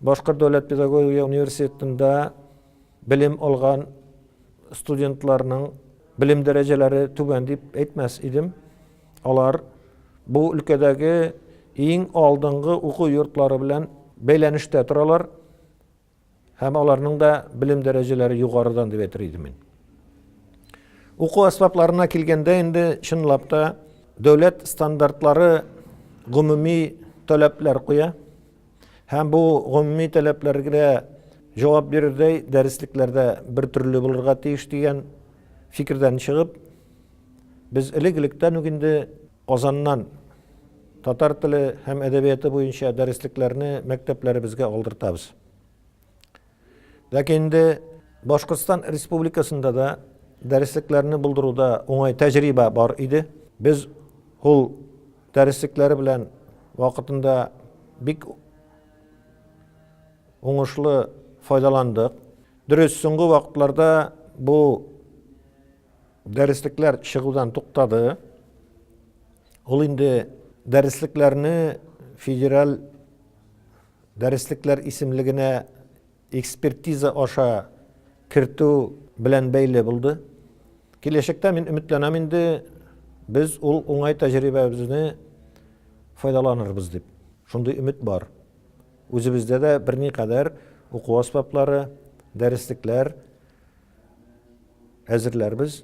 Башкорт дәүләт педагогия университетында белем алган студентларның белем дәрәҗәләре түбән дип әйтмәс идем. Алар бу өлкәдәге иң алдынгы уку йортлары белән бәйләнештә торалар. Һәм аларның да белем дәрәҗәләре югарыдан дип әйтер идем мин. Уку әсбапларына килгәндә инде чынлап та дәүләт стандартлары гомуми таләпләр куя. Һәм бу гомуми таләпләргә җавап бирердәй дәреслекләрдә бер төрле булырга тиеш дигән фикердән чыгып, без элек-электән үк инде Казаннан татар теле һәм әдәбияты буенча дәреслекләрне мәктәпләребезгә алдыртабыз. Ләкин инде Башкортстан Республикасында да дәреслекләрне булдыруда уңай тәҗрибә бар иде. Без ул дәреслекләре белән вакытында бик уңышлы файдаландык. Дөрес, соңгы вакытларда бу дәреслекләр чыгудан туктады. Ул инде дәреслекләрне федераль дәреслекләр исемлегенә экспертиза аша кертү белән бәйле булды. Киләчәктә мин өметләнәм инде без ул уңай тәҗрибәбезне файдаланырбыз дип. Шундый өмет бар. Үзебездә дә берникадәр уку әсбаплары, дәреслекләр әзерләрбез,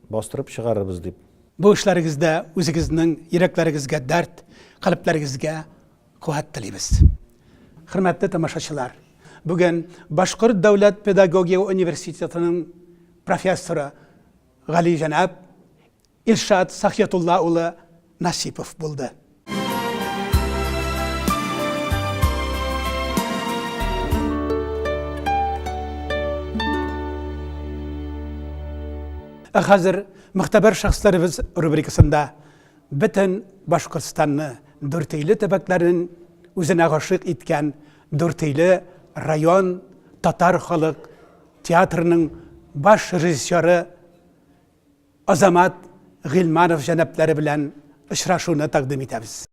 бастырып чыгарырбыз дип. Бу эшләрегездә үзегезнең йөрәкләрегезгә дәрт, калебләрегезгә куәт телибез. Хөрмәтле тамашачылар, бүген Башкорт дәүләт педагогия университетының профессоры галиҗәнап Илшат Сахиятулла улы Насипов булды. Ә хәзер Мөхтәбәр шәхесләребез рубрикасында бөтен Башкортстанны, Дүртөйле төбәкләрен үзенә гашыйк иткән Дүртөйле район татар халык театрының баш режиссеры Азамат Гыйльманов җәнаплары белән очрашуны тәкъдим итәбез.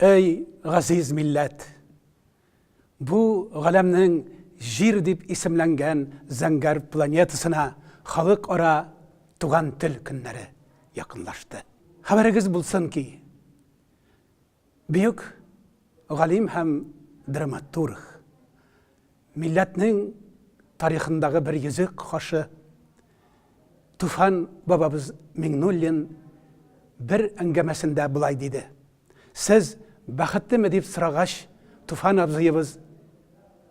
Әй, газиз милләт! Бу галәмнең Җир дип исемләнгән зәңгәр планетасына халыкара туган тел көннәре якынлашты. Хәбәрегез булсын ки, бөек галим һәм драматург, милләтнең тарихындагы бер йөзек кашы Туфан бабабыз Миңнуллин бер әңгәмәсендә болай диде. Сез бәхетлеме дип сорагач, Туфан абзыебыз,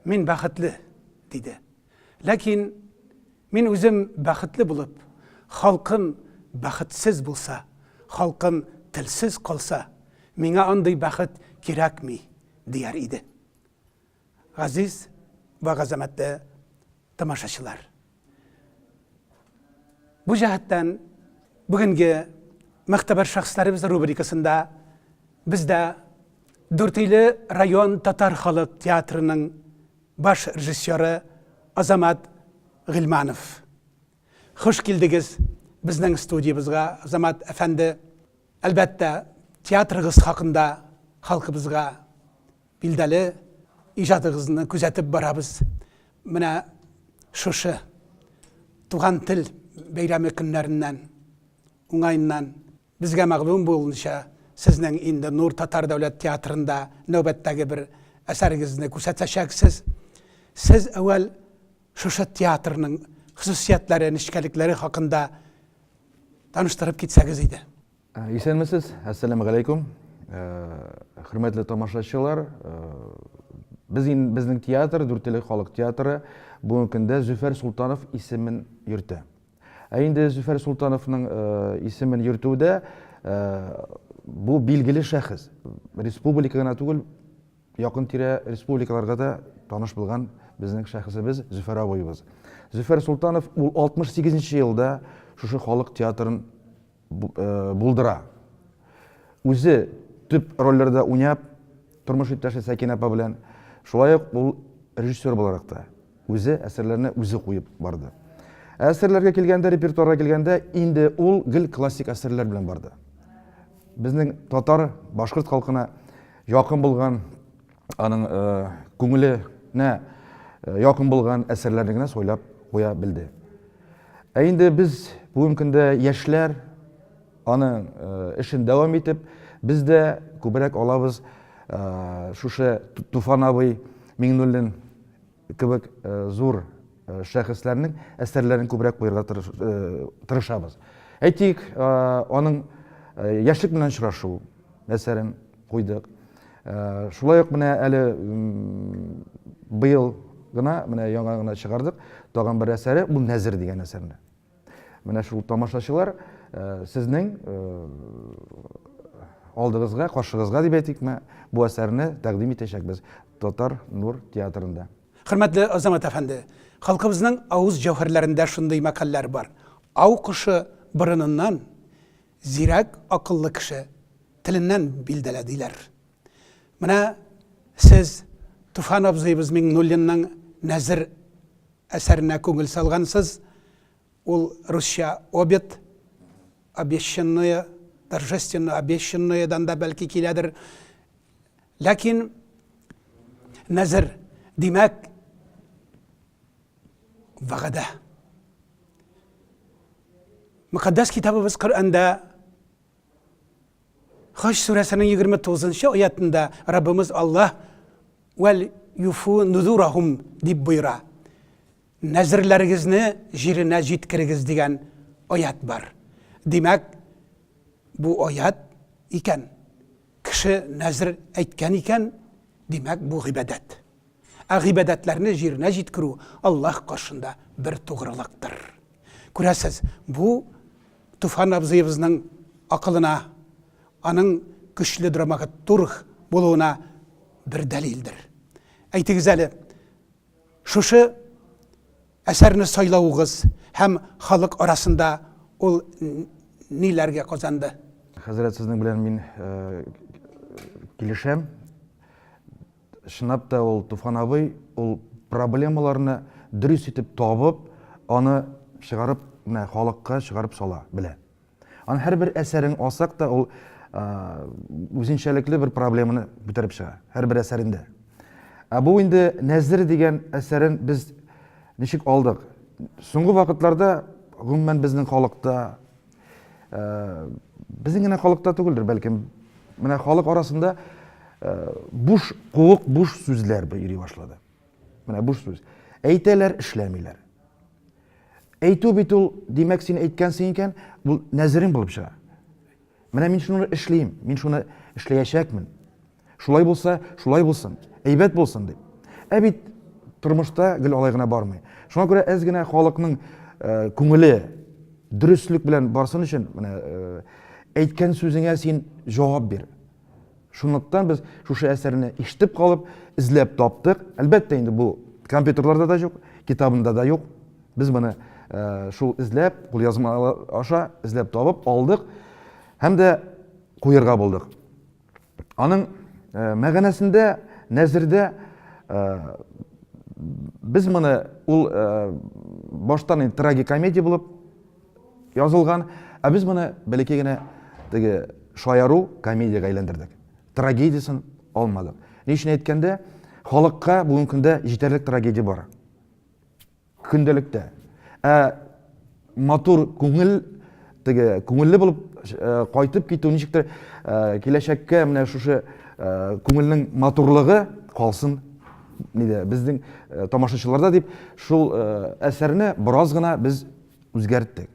Мин бәхетле, диде. Ләкин мин үзем бәхетле булып, халкым бәхетсез булса, халкым телсез калса, миңа андый бәхет кирәкми, дияр иде. Газиз вә газамәтле тамашачылар! Бу җәһәттән бүгенге Мөхтәбәр шәхесләребез рубрикасында бездә Дүртөйле район татар халык театрының баш режиссеры Азамат Гыйльманов. Хуш килдегез безнең студиябезгә, Азамат әфәнде. Әлбәттә, театрыгыз хакында халкыбызга Билдәле, иҗатыгызны күзәтеп барабыз. Менә шушы Туган тел бәйрәме көннәреннән, уңаеннан, безгә мәгълүм булуынча, сезнең инде Нур татар дәүләт театрында нәүбәттәге бер әсәрегезне күрсәтәчәксез. Сез әүвәл шушы театрның хосусиятләре, нечкәлекләре хакында таныштырып китсәгез иде. Исәнмесез, әссәламу галәйкүм. Хөрмәтле тамашачылар, без безнең театр, Дүртөйле халык театры бүгенге көндә Зөфәр Султанов исемен йөртә. Ә инде Зөфәр Султановның исемен йөртүдә бу билгеле шәхес. Республика гына түгел, якын-тирә республикаларга да таныш булган безнең шәхесебез Зөфәр абыебыз. Зөфәр Султанов ул 68 елда шушы халык театрын булдыра. Үзе төп рольләрдә уйнап, тормыш иптәше Сәкинә апа белән, шулай ук ул режиссер буларак та үзе әсәрләрне үзе куеп барды. Ә әсәрләргә килгәндә, репертуарга килгәндә, инде ул гел классик әсәрләр белән барды. Безнең татар, башкорт халкына якын булган, аның күңеленә якын булган әсәрләрне генә сайлап куя белде. Ә инде без бүгенге көндә яшьләр аның эшен дәвам итеп, без дә күбрәк алабыз шушы Туфан абый Миңнуллин кебек зур шәхесләрнең әсәрләрен күбрәк куярга тырышабыз. Әйтик, аның Яшьлек белән очрашу әсәрен куйдык. Шулай ук менә әле быел гына, менә яңа гына чыгардык, тагын бер әсәре, ул Нәзер дигән әсәрне. Менә шул тамашачылар сезнең алдыгызга, каршыгызга дип әйтикме, бу әсәрне тәкъдим итәчәкбез Татар Нур театрында. Хөрмәтле Азамат әфәнде, халкыбызның авыз җәүһәрләрендә шундый мәкальләр бар. Ау кошы борыныннан, зирәк акыллы кеше теленнән билдәлә, диләр. Менә сез Туфан абзыебыз Миңнуллинның Нәзер әсәренә күңел салгансыз. Ул русча обед, обещанное, торжественно обещанноедан да бәлки киләдер. Ләкин нәзер, димәк, вәгъдә. Мөкаддәс китабыбыз Коръәндә Хаҗ сүрәсенең 29 нчы аятында Раббымыз Аллаһ вәл юфу нузурахум дип боера. Нәзерләрегезне җиренә җиткерегез дигән аят бар. Димәк, бу аят икән, кеше нәзер әйткән икән, димәк, бу гыйбадәт. Ә гыйбадәтләрне җиренә җиткерү Аллаһ каршында бер тугрылыктыр. Күрәсез, бу Туфан абзыебызның акылына, аның көчле драматург булуына бер дәлилдер. Әйтегез әле, шушы әсәрне сайлавыгыз һәм халык арасында ул ниләргә казанды? Хәзрәт, сезнең белән мин килешәм. Чынлап та ул Туфан абый ул проблемаларны дөрес итеп табып, аны чыгарып, менә халыкка чыгарып сала белә. Аның һәрбер әсәрен алсак та ул үзенчәлекле бер проблеманы күтәреп чыга, һәрбер әсәрендә. Ә бу инде Нәзер дигән әсәрен без ничек алдык? Соңгы вакытларда гомумән безнең халыкта Безнең генә халыкта түгелдер, бәлкем. Менә халык арасында буш куык, буш сүзләр йөри башлады. Менә буш сүз. Әйтәләр, эшләмиләр. Әйтү бит ул, димәк, син әйткәнсең икән, бу нәзерең булып чыга. Менә мин шуны эшлим, мин шуны эшләячәкмен. Шулай булса, шулай булсын, әйбәт булсын дип. Ә бит тормышта гел алай гына бармый. Шуңа күрә әз генә халыкның э, күңеле дөреслек белән барсын өчен, менә э, әйткән сүзеңә син җавап бир. Шунлыктан без шушы әсәрне ишетеп калып, эзләп таптык. Әлбәттә инде бу компьютерларда да юк, китабында да юк. Без моны э, шул эзләп, кулъязма аша эзләп табып алдык һәм дә куерга булдык. Аның э, мәгънәсендә, нәзердә э, без моны ул э, баштан инде трагикомедия булып язылган, ә без моны бәләкәй генә теге шаяру комедиягә әйләндердек. Трагедиясен алмадык. Ни өчен әйткәндә, халыкка бүгенге көндә җитәрлек трагедия бар. Көндәлектә. Ә матур күңел теге күңелле булып э, кайтып китү ничектер э, киләчәккә менә шушы э, күңелнең матурлыгы калсын нидә безнең тамашачыларда дип шул әсәрне бераз гына без үзгәрттек.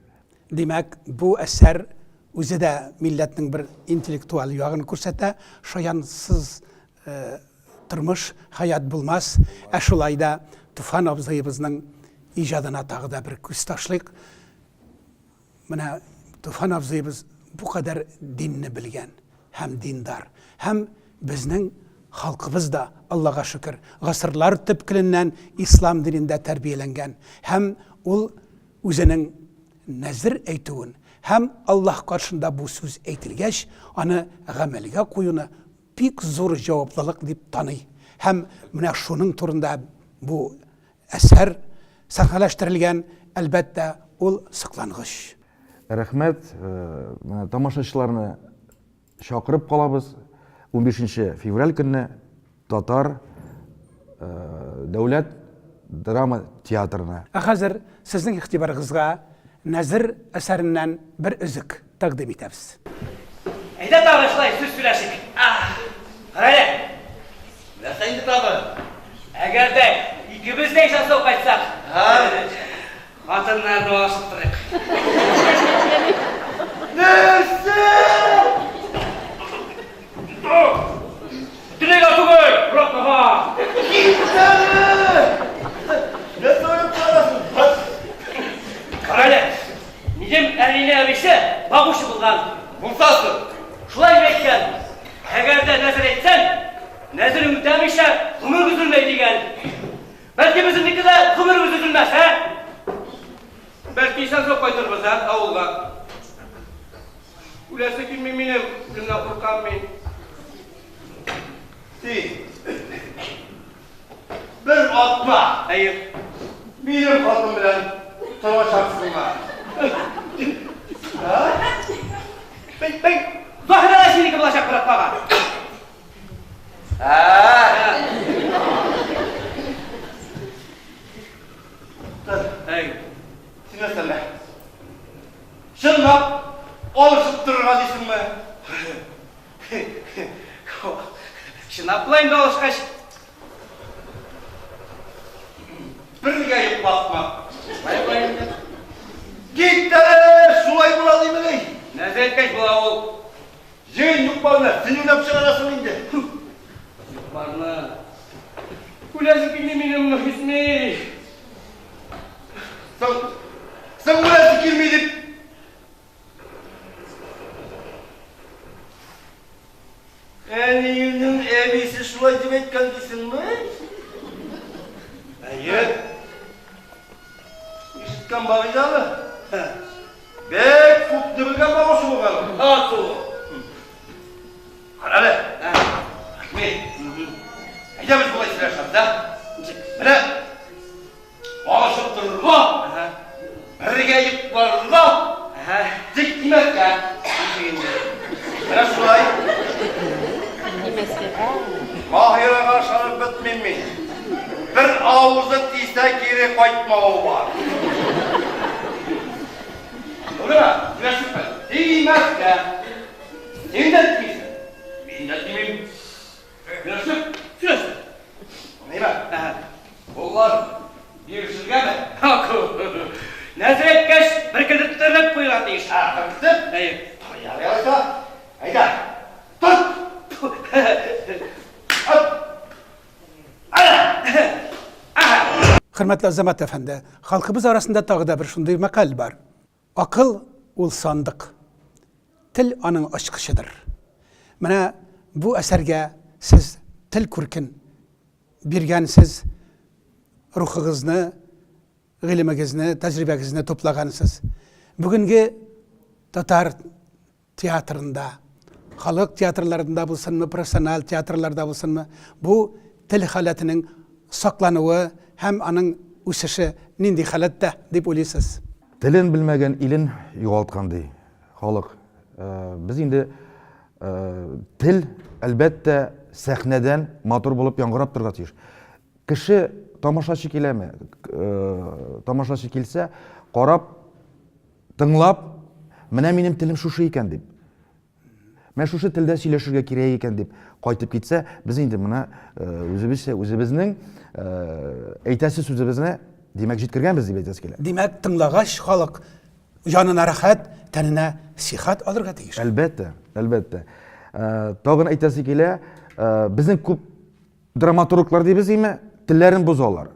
Димәк, бу әсәр үзе дә милләтнең бер интеллектуаль ягын күрсәтә, шаянсыз Тормыш, хәят булмас. Ә шулай да Туфан абзыебызның иҗадына тагы да бер күз ташлыйк. Менә Туфан абзыебыз бу кадәр динне белгән һәм диндар. Һәм безнең халкыбыз да, Аллага шөкер, гасырлар төпкеленнән ислам динендә тәрбияләнгән. Һәм ул үзенең нәзер әйтүен һәм Аллаһ каршында бу сүз әйтелгәч, аны гамәлгә куюны бик зур җаваплылык дип таный һәм менә шуның турында бу әсәр сәхнәләштерелгән, әлбәттә, ул соклангыч. Рәхмәт, менә тамашачыларны чакырып калабыз. 15 февраль көнне Татар дәүләт драма театрына. Ә хәзер сезнең игътибарыгызга Нәзер әсәреннән бер өзек тәкъдим итәбез. Әйдә тагы шулай сүз сөйләшик. Кара әле. Нәрсә инде тагы? Әгәр дә икебез дә исән-сау кайтсак, хатыннарны алыштырыйк. Нәрсә? Төнегә түгел, ротага! Кит әле! Нәрсә уйлап чыгарасың? Кара әле, минем әнинең әбисе багучы булган. Булсасы! Шулай дип әйткән, әгәр дә нәзер әйтсәң, нәзерең үтәмичә гомер өзелмәй дигән. Бәлки безнеке дә гомеребез өзелмәс, ә? Бәлки исән-сау кайтырбыз, ә, авылга. Үләсе килми минем, үлемнән куркам мин. Син. Бер атна. Әйе. Минем хатын белән торачаксыңмы? Ә? Бей, бей. Заһирә дә синеке булачак бер атнага. Ә. Тор. Әй. Син нәрсә? Чынлап, алышып торырга дисеңме? Чынлап була инде алышкач. Бергә йоклапмы? Шулай була инде. Кит әле, шулай була димени? Нәрсә әйткәч була ул? Җыен юкбарны син уйлап чыгарасың инде. Юкбарны. Үләсе килми минем, Хисми. Соң, Соң үләсе килми дип. Әниемнең әбисе шулай дип әйткән дисеңме? Әйе. Ишеткән бар иде аны. Бик күпне белгән багучы булган ул. Ату. Кара әле. Рәхмәт. Әйдә без болай сөйләшәбез, ә? Менә Алышып торырга, бергә йокларга, тик тимәскә. Менә шулай. Тимәскә. Маһирага ышанып бетмим мин. Бер авызы тисә кире кайтмавы бар. Булдымы? Сөйләштекме? Тимәскә. Син дә тимисең. Мин дә тимим. Сөйләштек? Сөйләштек. Нимә? Куллар бирешергәме? Нәзер әйткәч, беркетеп тернәк куярга тиеш. Ә, беркетеп? Әйе. Ярый алайса. Әйдә. Тот! Ат! Хөрмәтле Азамат әфәнде, халкыбыз арасында тагы да бер шундый мәкаль бар. Акыл ул сандык. Тел аның ачкычыдыр. Менә бу әсәргә сез тел күркен биргәнсез, рухыгызны, гыйлемегезне, тәҗрибәгезне туплагансыз. Бүгенге татар театрында, халык театрларында булсынмы, профессиональ театрларда булсынмы, бу тел халәтенең саклануы һәм аның үсеше нинди халәттә дип уйлыйсыз? Телен белмәгән илен югалткан, ди халык. Без инде тел, әлбәттә, сәхнәдән матур булып яңгырап торырга тиеш. Кеше, тамашачы киләме? Тамашачы килсә, карап, Тыңлап, менә минем телем шушы икән дип. Менә шушы телдә сөйләшергә кирәк икән дип кайтып китсә, без инде моны э, үзебезчә, үзебезнең э, әйтәсе сүзебезне, димәк, җиткергәнбез дип әйтәсе килә. Димәк, тыңлагач халык җанына рәхәт, тәненә сихәт алырга тиеш. Әлбәттә, әлбәттә. Э, тагын әйтәсе килә, безнең күп Драматурглар дибез име, телләрен бозалар.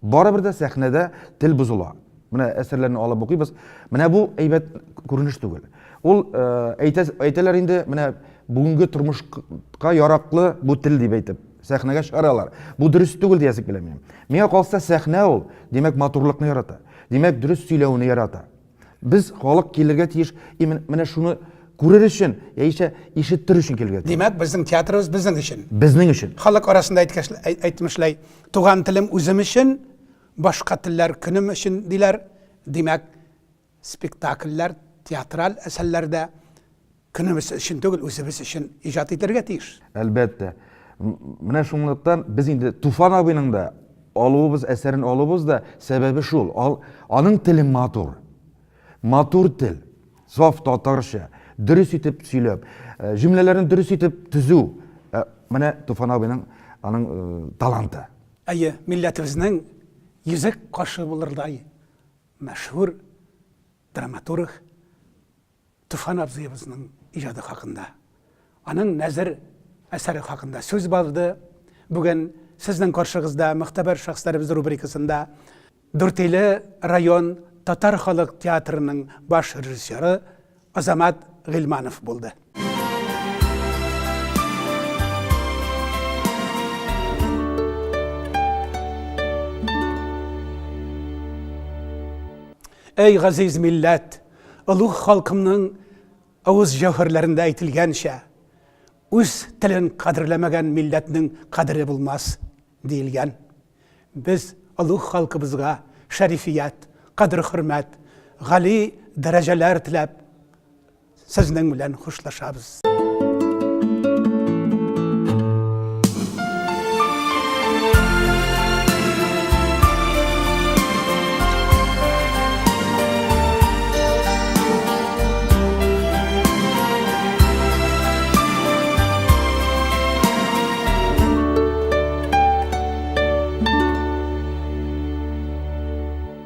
Барыбер дә сәхнәдә тел бозыла. Менә әсәрләрне алып укыйбыз. Менә бу әйбәт күренеш түгел. Ул э, әйтә, әйтәләр инде, менә бүгенге тормышка яраклы бу тел дип әйтеп, сәхнәгә чыгаралар. Бу дөрес түгел диясе килә минем. Миңа калса сәхнә ул, димәк, матурлыкны ярата. Димәк, дөрес сөйләүне ярата. Без халык килергә тиеш, именно менә шуны күрер өчен, яисә ишетер өчен килергә тиеш. Димәк, безнең театрыбыз безнең өчен. Безнең өчен. Халык арасында әйткәч, әйтмешләй, туган телем үзем өчен, башка телләр көнем өчен диләр. Димәк, спектакльләр, театраль әсәрләр дә көнебез өчен түгел, үзебез өчен иҗат итәргә тиеш. Әлбәттә. Менә шунлыктан без инде Туфан абыйның да алуыбыз, әсәрен алуыбыз да сәбәбе шул. Ал, аның теле матур. Матур тел. Саф татарча. Дөрес итеп сөйләп, э, җөмләләрен дөрес итеп төзү. Э, менә Туфан абыйның аның э, таланты. Әйе, милләтебезнең йөзек кашы булырдай мәшһүр драматург Туфан абзыебызның иҗады хакында, аның Нәзер әсәре хакында сүз барды. Бүген сезнең каршыгызда Мөхтәбәр шәхесләребез рубрикасында Дүртөйле район татар халык театрының баш режиссеры Азамат Гыйльманов булды. Әй, газиз милләт! Олуг халкымның авыз җәүһәрләрендә әйтелгәнчә, үз телен кадерләмәгән милләтнең кадере булмас, диелгән. Без олуг халкыбызга шәрифият, кадер-хөрмәт, гали дәрәҗәләр теләп, сезнең белән хушлашабыз.